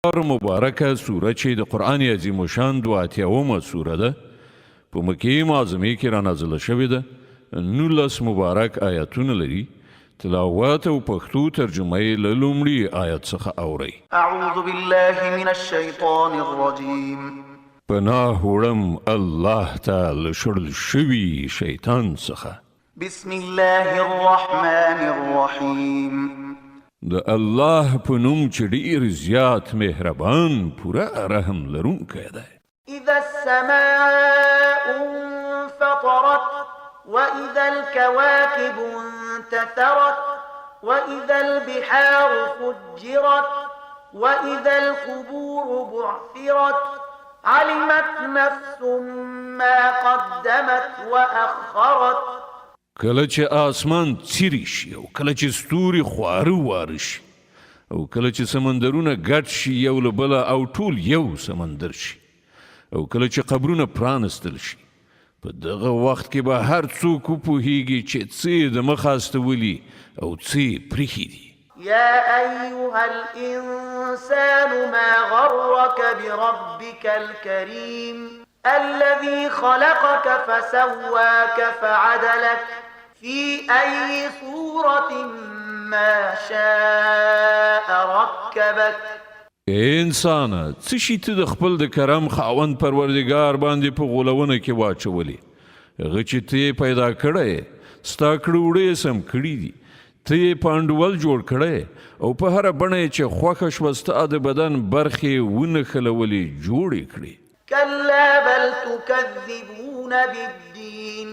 مبارکه سوره چې د قرآن عظیم الشان 82مه سوره ده، په مکې معظمې کې را نازله شوې ده. 19 مبارک آیتونه لري. تلاوت او پښتو ترجمه یې له لومړي آیت څخه اورئ. أعوذ بالله من الشيطان الرجيم. پناه وړم الله ته له شړل شوي شیطان څخه. بسم الله الرحمن الرحيم. د الله په نوم چې ډیر زیات مهربان، پوره رحم لرونکی دی. إذا السماء انفطرت، وإذا الكواكب انتثرت، وإذا البحار فجرت، وإذا القبور بعثرت، علمت نفس ما قدمت وأخرت. کله چې آسمان څیري شي، او کله چې ستوري خواره واره شي، او کله چې سمندرونه ګډ شي یو له بله او ټول یو سمندر شي، او کله چې قبرونه پرانستل شي، په دغه وخت کې به هر څوک وپوهیږي چې څه یې د مخه استولي او څه یې پریښي دي. يا أيها الإنسان ما غرك بربك الكريم الذي خلقك فسواك فعدلك في أي صورة ما شاء ركبك. ای انسانه، څه شي ته د خپل د کرم خاوند پروردګار باندې په غولونه کې واچولې؟ هغه چې ته یې پیدا کړی، ستا کړه وړه یې سم کړي دي، ته یې په انډول جوړ کړی او په هره بڼه یې چې خوښه شوه ستا د بدن برخې ونښلولې، جوړې کړې. كلا بل تكذبون بالدين،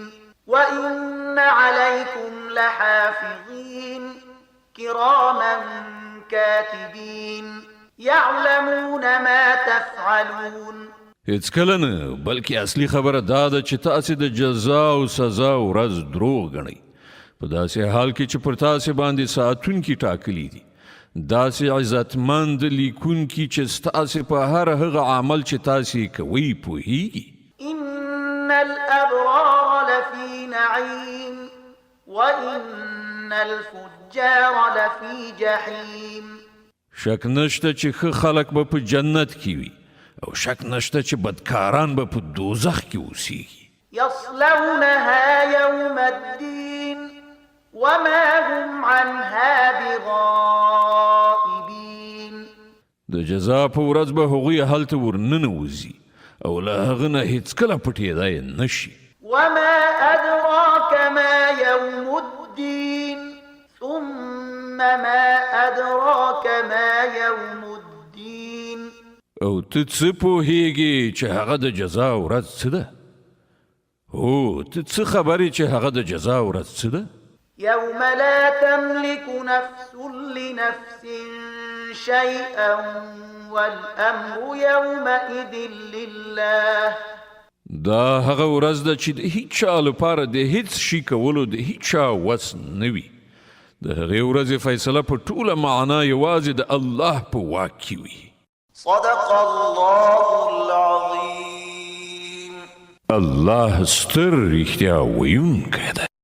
وإن عليكم لحافظين كراما كاتبين يعلمون ما تفعلون. هیڅکله نه، بلکې اصلي خبره دا ده چې تاسې د جزا او سزا ورځ دروغ ګڼئ، په داسې حال کې چې پر تاسې باندې ساتونکي ټاکلي دي، داسې عزتمند لیکونکي چې ستاسې په هر هغه عمل چې تاسې کوئ پوهیږي. إن الأبرار لفي نعيم، وإن الفجار لفي جحيم. شک نشته چې ښه خلک به په جنت کې وي، او شک نشته چې بدکاران به په دوزخ کې اوسیږي. يصلونها يوم الدين، وما هم عنها بغائبين. د جزا په ورځ به هغوی هلته ورننوځي او له هغه نه هیڅکله پټېدای نشي. وما أدراك ما يوم الدين، ثم ما أدراك ما يوم الدين. او ته څه پوهیږې چې هغه د جزا ورځ څه ده؟ هو، ته څه خبرې چې هغه د جزا ورځ څه ده؟ يوم لا تملك نفس لنفس شيئا، والأمر يومئذ لله. دا هغه ورځ ده چې د هیچا لپاره د هیڅ شي کولو د هیچا وس نه وي. د هغې ورځې فیصله په ټوله معنا یوازې د الله په واک کې وي. صدق الله العظيم. الله ستر رښتیا ویونکی دی.